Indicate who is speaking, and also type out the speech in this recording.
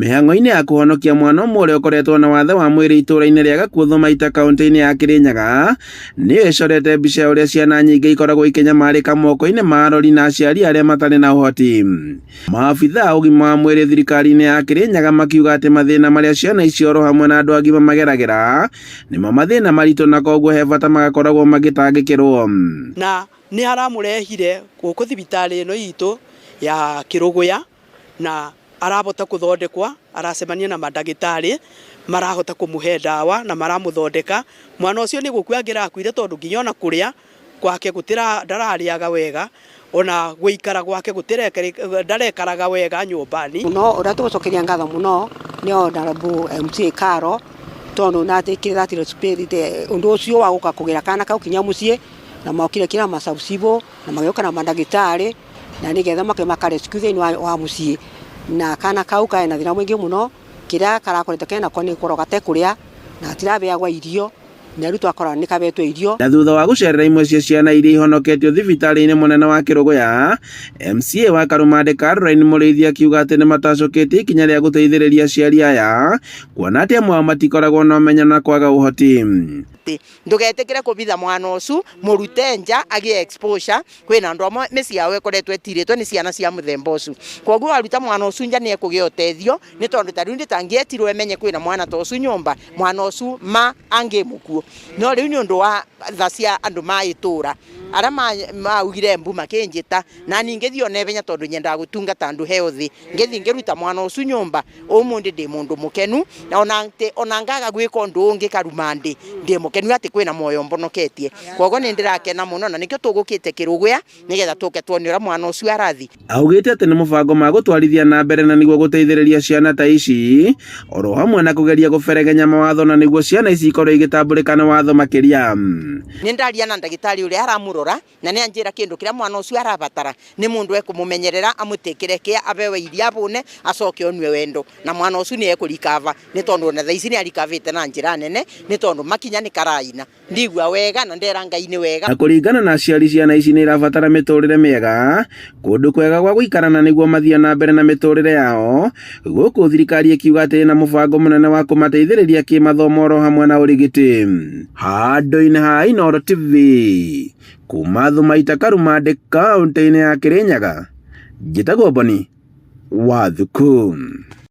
Speaker 1: Mĩhang'o-inĩ ya kũhonokia mwana ũmwe ũrĩa ũkoretwo na wathe wa mwĩrĩ itũũra-inĩ rĩa Gakuotho Maita kaunti-inĩ ya Kĩrĩnyaga, nĩyo ĩcorete mbica ya ũrĩa ciana nyingĩ ikoragwo ikĩnyamarĩka moko-inĩ ma arori na aciari arĩa matarĩ na ũhoti. Maabitha a ũgima wa mwĩrĩ thirikari-inĩ ya Kĩrĩnyaga makiuga atĩ mathĩna marĩa ciana icio oro hamwe na andũ agima mageragĩra nĩmo mathĩna maritũ na koguo he bata magakoragwo magĩtangĩkĩrwo.
Speaker 2: Na nĩ aramũrehire gũkũ thibitarĩ ĩno itũ ya Kĩrũgũya na arabota kũthondekwa, aracemania na mandagĩtarĩ marahota kũmũhe ndawa na maramũthondeka. Mwana ũcio nĩ gũkua angĩrakuire tondũ nginya ona kũrĩa gwake gũtira ndararĩaga wega, ona gũikara gwake ndarekaraga wega nyũmba-inĩ.
Speaker 3: Mũno ũrĩa tũgũcokeria ngatho mũno nĩ Honorable MCA Karo tondũ nĩ ũndũ ũcio wa gũka kũgĩra kana kau kinya mũciĩ na mokire kinya ma sub civil na magĩũka na mandagĩtarĩ na nĩgetha moke maka rescue thĩinĩ wa mũciĩ na kana kau karĩ na thĩna mũingĩ mũno kĩrĩa karakoretwo kenako nĩ gũkorwo gatekũrĩa na gatirabeagwo irio na rĩu twakora nĩ kabetwo irio.
Speaker 1: Na thutha wa gũcerera imwe cia ciana iria ihonoketio thibitarĩ-inĩ mũnene wa Kĩrũgũya, MCA wa Karũmandĩ Caroline Mũrĩithi akiuga atĩ nĩ matacũkĩtie ikinya rĩa gũteithĩrĩria aciari aya kuona atĩ amwe ao matikoragwo na ũmenyo na kwaga ũhoti.
Speaker 4: Ndũgetĩkĩre kũbitha mwana ũcu, mũrute nja agĩe exposure. Kwĩna andũ amwe mĩciĩ yao ĩkoretwo ĩtirĩtwo nĩ ciana cia mũthemba ũcu. Kwoguo waruta mwana ũcu nja nĩ ekũgĩa ũteithio, nĩ tondũ ta rĩu ndĩtangĩetirwo ĩmenye kwĩna mwana ta ũcu nyũmba, mwana ũcu ma angĩ mũkuũ. No rĩu nĩ ũndũ wa tha cia andũ ma ĩtũra, arĩa maugire mbu makĩnjĩta, na niĩ ngĩthiĩ o naihenya tondũ nyendaga gũtungata andũ healthy. Ngĩthiĩ ngĩruta mwana ũcu nyũmba, ũmũthĩ ndĩ mũndũ mũkenu, ona ngaga gwĩka ũndũ ũngĩ karuma ndĩ, ndĩ mũkenu atĩ kwĩna muoyo mbonoketie. Kwoguo nĩ ndĩrakena mũno na nĩkĩo tũgũkĩte Kĩrũgũya nĩgetha tũke tuone ũrĩa mwana ũcio arathi.
Speaker 1: Augĩte atĩ nĩ mũbango magũtwarithia na mbere na nĩguo gũteithĩrĩria ciana ta ici oro hamwe na kũgeria gũberegenya mawatho na nĩguo ciana ici ikorwo igĩtambũrĩka nĩ watho makĩria.
Speaker 4: Nĩ ndaria na ndagĩtarĩ ũrĩa aramũrora na nĩ anjĩra kĩndũ kĩrĩa mwana ũcio arabatara nĩ mũndũ ekũmũmenyerera amũtĩkĩre kĩa abewe iria abũne acoke onue wendo na mwana ũcio nĩ ekũrikava nĩ tondũ ona thaa ici nĩ arikavĩte na njĩra nene nĩ tondũ makinya nĩ karaina. Ndigua wega na ndera Ngai nĩ wega.
Speaker 1: Na kũringana na aciari ciana ici nĩ irabatara mĩtũrĩre mĩega, kũndũ kwega gwa gũikara na nĩguo mathiĩ na mbere na mĩtũrĩre yao, gũkũ thirikari ĩkiuga atĩ ĩna mũbango mũnene wa kũmateithĩrĩria kĩmathomo oro hamwe na ũrigiti. Handũ-inĩ ha Inooro TV, kuma Thumaita Karumandĩ kaũntĩ-inĩ ya Kĩrĩnyaga, njĩtagwo Boni Wathuku.